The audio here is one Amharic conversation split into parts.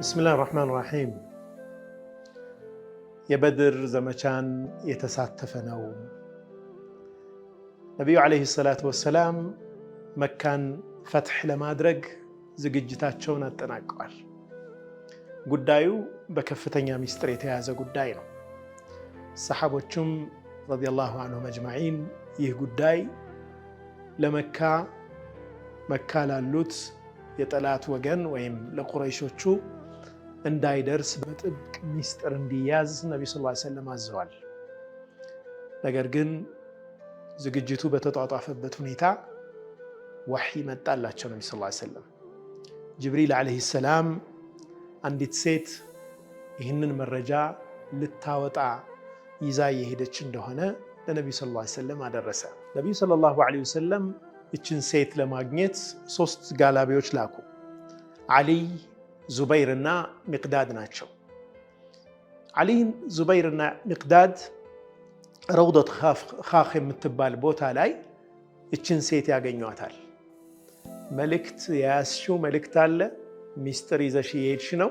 بسم الله الرحمن الرحيم። የበድር ዘመቻን የተሳተፈ ነው። ነቢዩ عليه الصلاة والسلام መካን ፈትሕ ለማድረግ ዝግጅታቸውን አጠናቀዋል። ጉዳዩ በከፍተኛ ሚስጥር የተያዘ ጉዳይ ነው። ሰሓቦቹም رضي الله عنهم أجمعين ይህ ጉዳይ ለመካ መካ ላሉት የጠላት ወገን ወይም ለቁረይሾቹ እንዳይደርስ በጥብቅ ሚስጥር እንዲያዝ ነቢ ስ ሰለም አዘዋል። ነገር ግን ዝግጅቱ በተጧጧፈበት ሁኔታ ወሕይ መጣላቸው። ነቢ ስ ሰለም ጅብሪል ዓለይሂ ሰላም አንዲት ሴት ይህንን መረጃ ልታወጣ ይዛ እየሄደች እንደሆነ ለነቢዩ ሰለላሁ ዐለይሂ ወሰለም አደረሰ። ነቢዩ ሰለላሁ ዐለይሂ ወሰለም ይችን ሴት ለማግኘት ሶስት ጋላቢዎች ላኩ። ዓሊይ፣ ዙበይርና ሚቅዳድ ናቸው። ዓሊይ፣ ዙበይርና ሚቅዳድ ረውደት ኻኽ የምትባል ቦታ ላይ ይችን ሴት ያገኟታል። መልእክት የያዝሽው መልእክት አለ፣ ሚስጥር ይዘሽ እየሄድሽ ነው፣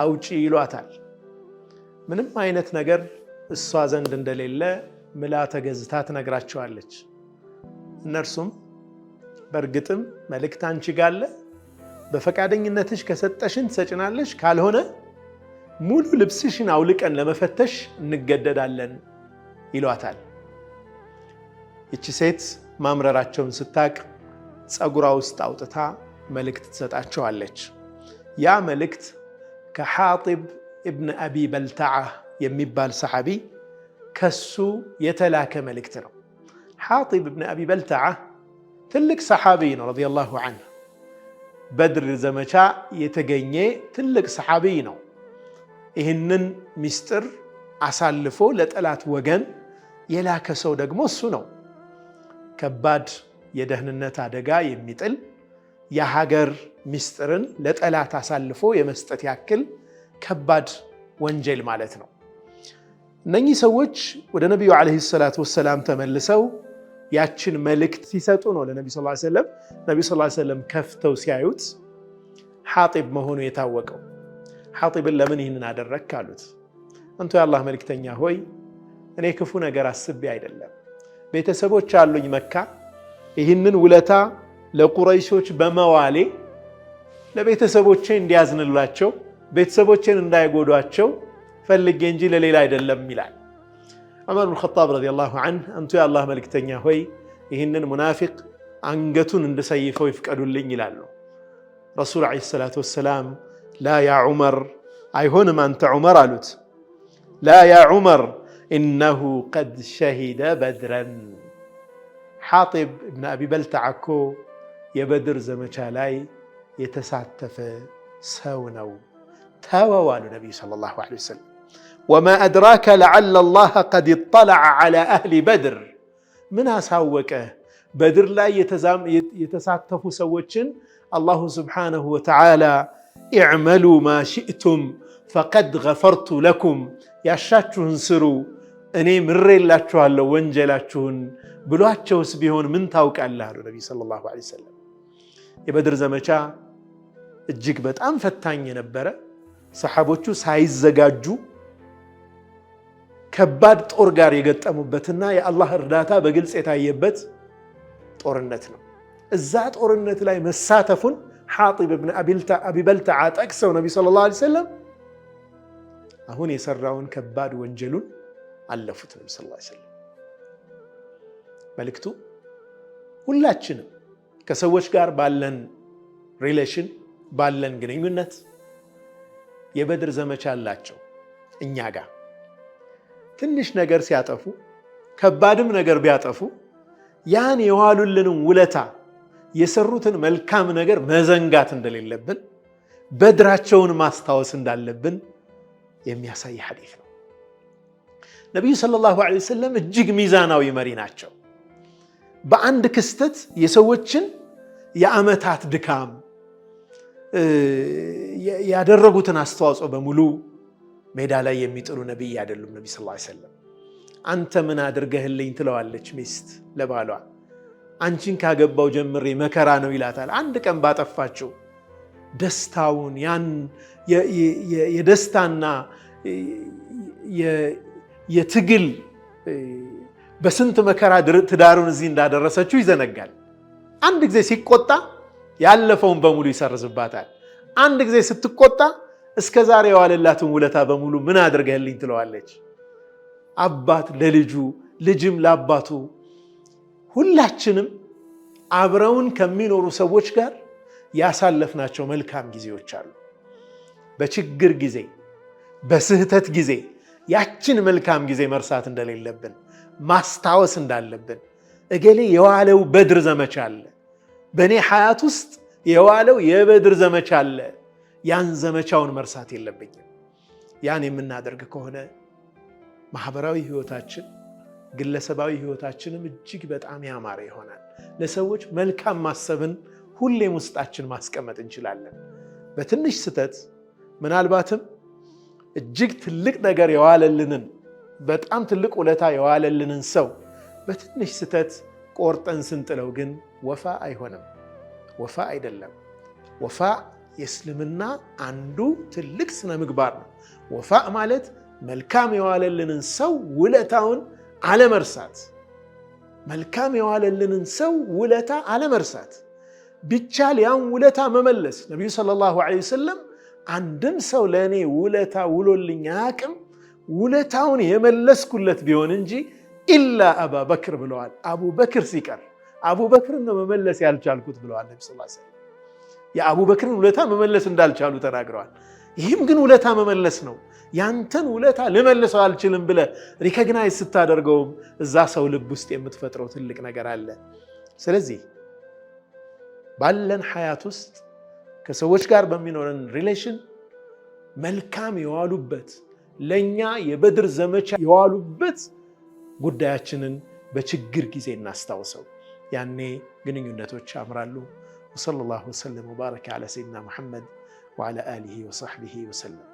አውጪ ይሏታል። ምንም አይነት ነገር እሷ ዘንድ እንደሌለ ምላ ተገዝታ ትነግራቸዋለች። እነርሱም በእርግጥም መልእክት አንቺ ጋር አለ፣ በፈቃደኝነትሽ ከሰጠሽን ትሰጭናለሽ፣ ካልሆነ ሙሉ ልብስሽን አውልቀን ለመፈተሽ እንገደዳለን ይሏታል። ይቺ ሴት ማምረራቸውን ስታቅ ፀጉሯ ውስጥ አውጥታ መልእክት ትሰጣቸዋለች። ያ መልእክት ከሓጢብ እብን አቢ በልተዓ የሚባል ሰሓቢ ከሱ የተላከ መልእክት ነው። ሓጢብ እብን አቢ በልተዓ ትልቅ ሰሓቢ ነው፣ رضي الله عنه። በድር ዘመቻ የተገኘ ትልቅ ሰሓቢ ነው። ይህንን ሚስጥር አሳልፎ ለጠላት ወገን የላከ ሰው ደግሞ እሱ ነው። ከባድ የደህንነት አደጋ የሚጥል የሀገር ሚስጥርን ለጠላት አሳልፎ የመስጠት ያክል ከባድ ወንጀል ማለት ነው። እነኚህ ሰዎች ወደ ነቢዩ ዓለይሂ ሰላቱ ወሰላም ተመልሰው ያችን መልእክት ሲሰጡ ነው ለነቢ ስ ሰለም። ነቢ ስ ሰለም ከፍተው ሲያዩት ሓጢብ መሆኑ የታወቀው። ሓጢብን ለምን ይህንን አደረግክ አሉት። አንቱ የአላህ መልእክተኛ ሆይ፣ እኔ ክፉ ነገር አስቤ አይደለም፣ ቤተሰቦች አሉኝ መካ፣ ይህንን ውለታ ለቁረይሾች በመዋሌ ለቤተሰቦቼ እንዲያዝንላቸው ቤተሰቦቼን እንዳይጎዷቸው ፈልጌ እንጂ ለሌላ አይደለም ይላል። ዑመር ብን ኸጣብ رضي الله عنه አንቱ የአላህ መልእክተኛ ሆይ፣ ይህንን ሙናፊቅ አንገቱን እንድሰይፈው ይፍቀዱልኝ ይላሉ። ረሱል عليه الصلاة والسلام لا يا عمر፣ አይሆንም አንተ ዑመር አሉት። لا يا عمر إنه قد شهد بدرا፣ ሓጢብ እብን አቢ በልተዓ እኮ የበድር ዘመቻ ላይ የተሳተፈ ሰው ነው፣ ተወው አሉ ነቢዩ صلى الله عليه وسلم። وما أدراك لعل الله قد اطلع على أهل بدر፣ ምን አሳወቀ በድር ላይ የተሳተፉ ሰዎችን الله سبحانه وتعالى اعملوا ما شئتم فقد غفرت لكم፣ ያሻችሁን ስሩ እኔ ምሬላችኋለሁ ወንጀላችሁን ብሏቸውስ ቢሆን ምን ታውቃለህ አሉ ነቢዩ صلى الله عليه وسلم። የበድር ዘመቻ እጅግ በጣም ፈታኝ የነበረ፣ ሰሓቦቹ ሳይዘጋጁ ከባድ ጦር ጋር የገጠሙበትና የአላህ እርዳታ በግልጽ የታየበት ጦርነት ነው። እዛ ጦርነት ላይ መሳተፉን ሓጢብ ብን አቢ በልተዓ ጠቅሰው ነቢ صلى الله عليه وسلم አሁን የሰራውን ከባድ ወንጀሉን አለፉት። ነቢ صلى الله عليه وسلم መልእክቱ ሁላችንም ከሰዎች ጋር ባለን relation ባለን ግንኙነት የበድር ዘመቻ አላቸው እኛ ጋር ትንሽ ነገር ሲያጠፉ ከባድም ነገር ቢያጠፉ ያን የዋሉልንን ውለታ የሰሩትን መልካም ነገር መዘንጋት እንደሌለብን በድራቸውን ማስታወስ እንዳለብን የሚያሳይ ሐዲስ ነው። ነቢዩ ሰለላሁ ዐለይሂ ወሰለም እጅግ ሚዛናዊ መሪ ናቸው። በአንድ ክስተት የሰዎችን የዓመታት ድካም ያደረጉትን አስተዋጽኦ በሙሉ ሜዳ ላይ የሚጥሉ ነቢይ አይደሉም። ነቢ ሰለላሁ ዐለይሂ ወሰለም አንተ ምን አድርገህልኝ ትለዋለች ሚስት ለባሏ። አንቺን ካገባው ጀምሬ መከራ ነው ይላታል። አንድ ቀን ባጠፋችው ደስታውን ያን የደስታና የትግል በስንት መከራ ትዳሩን እዚህ እንዳደረሰችው ይዘነጋል። አንድ ጊዜ ሲቆጣ ያለፈውን በሙሉ ይሰርዝባታል። አንድ ጊዜ ስትቆጣ እስከ ዛሬ የዋለላትን ውለታ በሙሉ ምን አድርገህልኝ ትለዋለች። አባት ለልጁ ልጅም ለአባቱ፣ ሁላችንም አብረውን ከሚኖሩ ሰዎች ጋር ያሳለፍናቸው መልካም ጊዜዎች አሉ። በችግር ጊዜ፣ በስህተት ጊዜ ያችን መልካም ጊዜ መርሳት እንደሌለብን ማስታወስ እንዳለብን፣ እገሌ የዋለው በድር ዘመቻ አለ፣ በእኔ ሐያት ውስጥ የዋለው የበድር ዘመቻ አለ። ያን ዘመቻውን መርሳት የለብኝም። ያን የምናደርግ ከሆነ ማህበራዊ ህይወታችን፣ ግለሰባዊ ህይወታችንም እጅግ በጣም ያማረ ይሆናል። ለሰዎች መልካም ማሰብን ሁሌም ውስጣችን ማስቀመጥ እንችላለን። በትንሽ ስህተት ምናልባትም እጅግ ትልቅ ነገር የዋለልንን፣ በጣም ትልቅ ውለታ የዋለልንን ሰው በትንሽ ስህተት ቆርጠን ስንጥለው ግን ወፋ አይሆንም፣ ወፋ አይደለም። ወፋ የእስልምና አንዱ ትልቅ ስነ ምግባር ነው። ወፋ ማለት መልካም የዋለልንን ሰው ውለታውን አለመርሳት፣ መልካም የዋለልንን ሰው ውለታ አለመርሳት፣ ቢቻል ያን ውለታ መመለስ። ነቢዩ صلى الله عليه وسلم አንድም ሰው ለእኔ ውለታ ውሎልኝ አያውቅም ውለታውን የመለስኩለት ቢሆን እንጂ إلا أبا بكر ብለዋል። አቡበክር ሲቀር አቡበክርን ነው መመለስ ያልቻልኩት ብለዋል ነቢ ስ ሰለም። የአቡበክርን ውለታ መመለስ እንዳልቻሉ ተናግረዋል። ይህም ግን ውለታ መመለስ ነው። ያንተን ውለታ ልመልሰው አልችልም ብለህ recognize ስታደርገውም እዛ ሰው ልብ ውስጥ የምትፈጥረው ትልቅ ነገር አለ። ስለዚህ ባለን ሐያት ውስጥ ከሰዎች ጋር በሚኖረን relation መልካም የዋሉበት፣ ለእኛ የበድር ዘመቻ የዋሉበት ጉዳያችንን በችግር ጊዜ እናስታውሰው። ያኔ ግንኙነቶች ያምራሉ። وصلى الله وسلم وبارك على سيدنا محمد وعلى آله وصحبه وسلم.